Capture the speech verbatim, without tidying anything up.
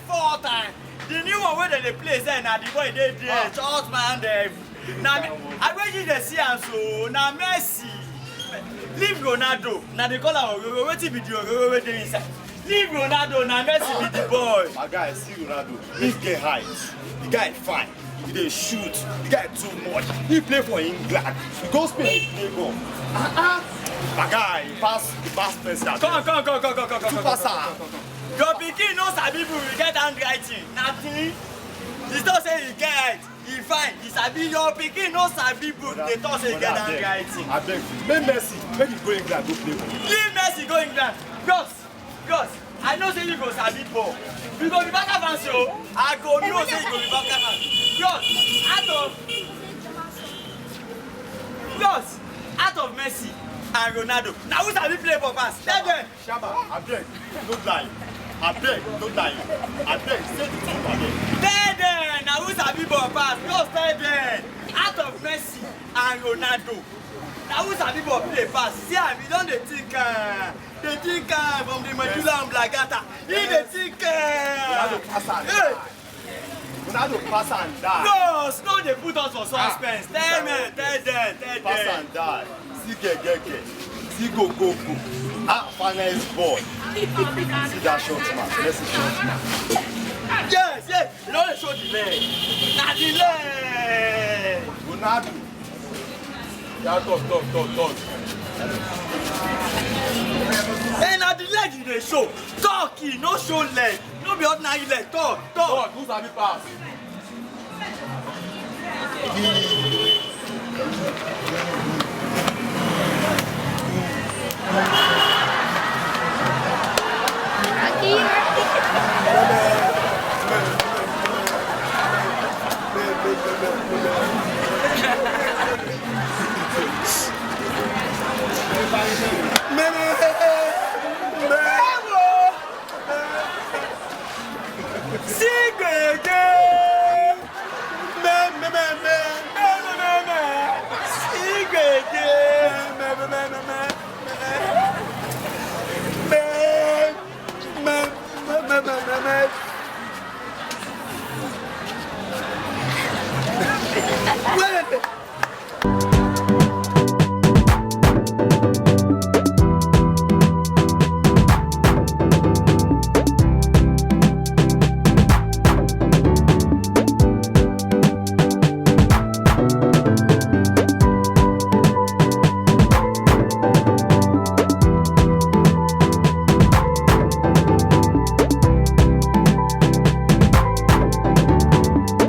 Four time. The new one wey dem dey play say na the boy dey there. Church man dem. Na me, I wey you dey see am so, na Messi. Leave Ronaldo. Na dey call am Ororo. Wetin be the Ororo wey dey inside? Leave Ronaldo, na Messi be the boy. My guy, see Ronaldo. This get height. The guy fine. He dey shoot. The guy too much. He play for England. He go Spain, he play ball. Ah ah. My guy, he pass, he pass person. Come, come, come, come, come, come, come, come, come, come, come, come. Your pikin no sabi book, he get handwriting. Nothing. He talk say he get height, he fine, he sabi. Your pikin no sabi book, dey talk say he get handwriting. Abeg, make Messi, make he go England go play ball. Leave Messi go England. Bros, bros, I know say you go sabi ball. You go be Barca fans o. I go know say you go be Barca fans. Bros, out of, bros, out of Messi and Ronaldo, na who sabi play ball pass? Tell them. Shaba, abeg, no lie. Abeg, no lie. Abeg, say the truth, abeg. Tell them, na who sabi ball pass? Just tell them. Out of Messi and Ronaldo, na who sabi ball play pass? See am, he don dey think am. Dey think am from the medulla oblongata. He dey think am. Ronaldo pass am. Hey! Ronaldo pass and die. Bros, no dey put us for suspense. Tell me, tell them, tell them. Pass and die. See gegege. See go go go. Ah, finest boy. See that short man. Messi short man. Yes, yes. You no dey show the leg. Na the leg. Ronaldo. Yeah, talk, talk, talk, talk. Hey, na the leg you dey show. Talk, you no show leg. No be ordinary leg. Talk, talk. Talk, who sabi pass?